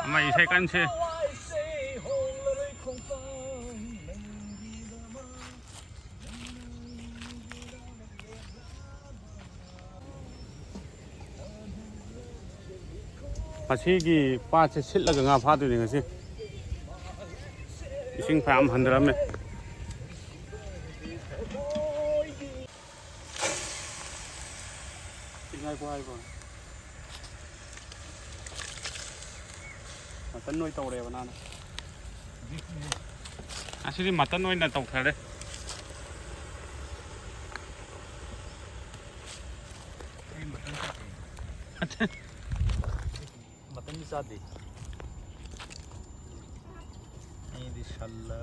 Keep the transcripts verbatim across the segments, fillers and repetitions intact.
ꯑꯃ ꯏꯁꯩ ꯀꯟꯁꯦ꯫ ꯃꯁꯤꯒꯤ ꯄꯥꯠꯁꯦ ꯁꯤꯠꯂꯒ ꯉꯥ ꯐꯥꯗꯣꯏꯅꯤ ꯉꯁꯤ꯫ ꯏꯁꯤꯡ ꯐꯅꯌꯥꯝ ꯍꯟꯊꯔꯝꯃꯦ꯫ ꯉꯥꯏꯈꯣ ꯍꯥꯏꯈꯣ꯫ ꯃꯇꯟ ꯑꯣꯏ ꯇꯧꯔꯦꯕ ꯅꯥꯅ꯫ ꯑꯁꯤꯗꯤ ꯃꯇꯟ ꯑꯣꯏꯅ ꯇꯧꯊꯔꯦ꯫ ꯑꯩ ꯃꯇꯟ ꯆꯥꯗꯦ꯫ ꯃꯇꯟꯗꯤ ꯆꯥꯗꯦ꯫ ꯑꯩꯗꯤ ꯁꯜꯂ꯫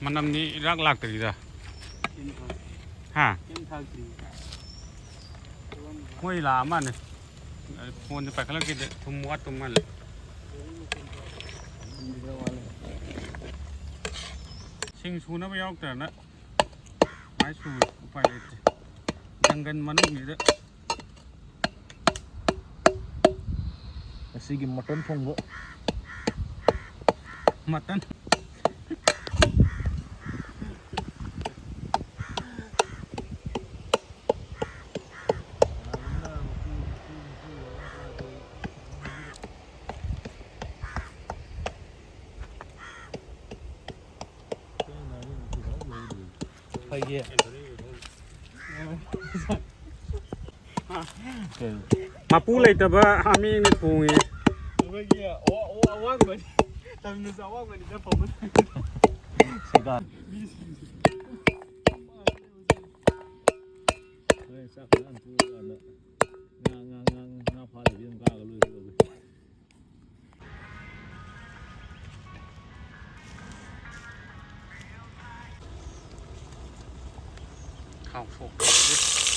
ꯃꯅꯝꯗꯤ ꯏꯔꯥꯛ ꯂꯥꯛꯇ꯭ꯔꯤꯗ꯫ ꯀꯩꯝ ꯊꯥꯛ-, ꯍꯥ? ꯀꯩꯝ ꯊꯥꯛꯇ꯭ꯔꯤ꯫ ꯃꯣꯏ ꯂꯥꯛꯑ ꯃꯥꯜꯂꯦ꯫ ꯐꯣꯟꯁꯦ ꯄꯥꯏꯈꯠꯂꯛꯈꯤꯗꯦ꯫ ꯊꯨꯝ ꯋꯥꯠꯄ ꯃꯥꯜꯂꯦ꯫ ꯁꯤꯡ ꯁꯨꯅꯕ ꯌꯥꯎꯔꯛꯇ꯭ꯔꯅ ꯃꯥꯏ ꯁꯨꯔꯦ꯫ ꯎꯄꯥꯏ ꯂꯩꯇꯦ꯫ ꯖꯪꯒꯜ ꯃꯅꯨꯡꯁꯤꯗ꯫ ꯉꯁꯤꯒꯤ ꯃꯇꯟ ꯊꯣꯡꯕ꯫ ꯃꯇꯟ꯫ ꯐꯩꯌꯦ꯫ ꯃꯄꯨ ꯂꯩꯇꯕ ꯍꯥꯃꯦꯡꯅ ꯊꯣꯡꯉꯤ꯫ ꯑꯩꯈꯣꯏꯒꯤ ꯑꯋꯥ-, ꯑꯋꯥ-, ꯑꯋꯥꯡꯕꯅꯤ꯫ ꯇꯝꯅꯁꯨ ꯑꯋꯥꯡꯕꯅꯤꯗ ꯐꯝꯕ꯫ ꯁꯦꯒꯥ꯫ ꯃꯤꯁꯤꯡꯁꯦ꯫ ꯍꯣꯔꯦꯟ ꯆꯥꯛ ꯐꯖꯅ ꯇꯣꯛꯑꯀꯥꯟꯗ ꯉꯥ, ꯉꯥ, ꯉꯥ, ꯉꯥ ꯐꯥ ꯂꯩꯕꯤ ꯑꯗꯨꯝ ꯀꯥꯔꯒ ꯂꯣꯏꯔꯦ ꯇꯧꯗꯣꯏꯁꯦ꯫ ꯊꯥꯎ ꯁꯣꯛ ꯇꯧꯔꯒꯦ꯫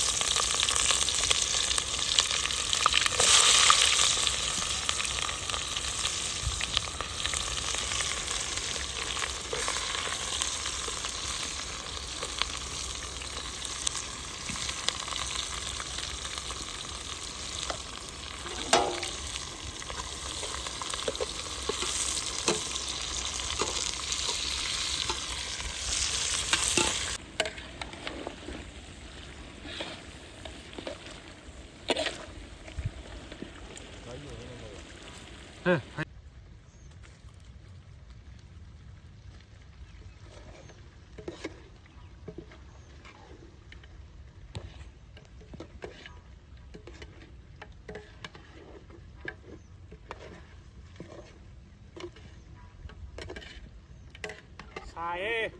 ꯁꯥꯏꯌꯦ꯫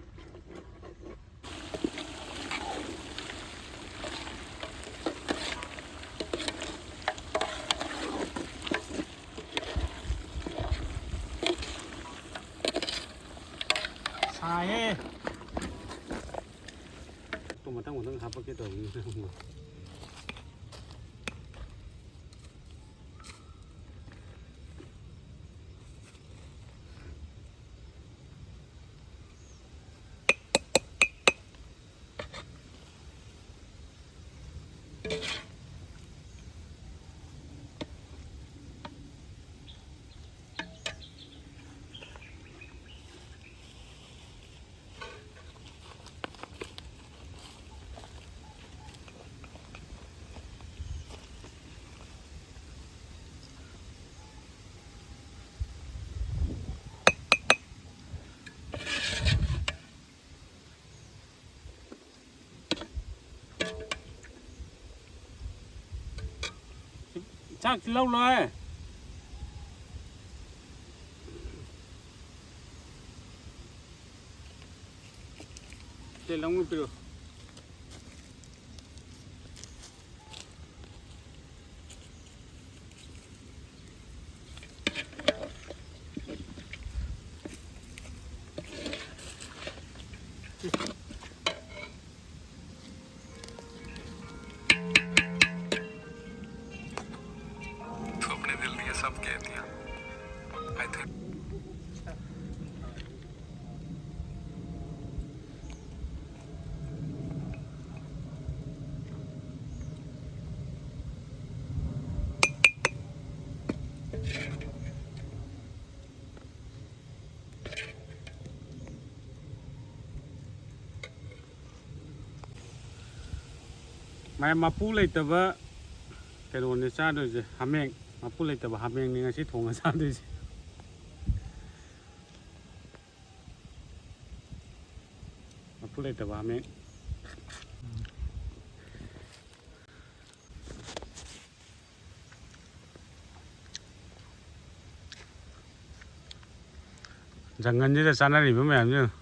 ꯁꯥꯏꯍꯦ꯫ ꯇꯨ ꯃꯊꯪ ꯃꯊꯪ ꯍꯥꯞꯄꯛꯀꯦ ꯇꯧꯕꯅꯤ꯫ ꯆꯥꯛꯁꯤ ꯂꯧ ꯂꯣꯏ꯫ ꯁꯦ, ꯂꯧꯅ ꯄꯤꯔꯛꯑꯣ꯫ तू अपने दिल दिए सब कह दिया। I think ꯃꯥꯏ ꯃꯄꯨ ꯂꯩꯇꯕ ꯀꯩꯅꯣꯅꯦ ꯆꯥꯗꯣꯏꯁꯦ, ꯍꯥꯃꯦꯡ꯫ ꯃꯄꯨ ꯂꯩꯇꯕ ꯍꯥꯃꯦꯡꯅꯤ ꯉꯁꯤ ꯊꯣꯡꯉ ꯆꯥꯗꯣꯏꯁꯦ꯫ ꯃꯄꯨ ꯂꯩꯇꯕ ꯍꯥꯃꯦꯡ꯫ ꯖꯪꯒꯜꯁꯤꯗ ꯆꯥꯅꯔꯤꯕ ꯃꯌꯥꯝꯁꯤ ꯌꯦꯡꯉꯨ꯫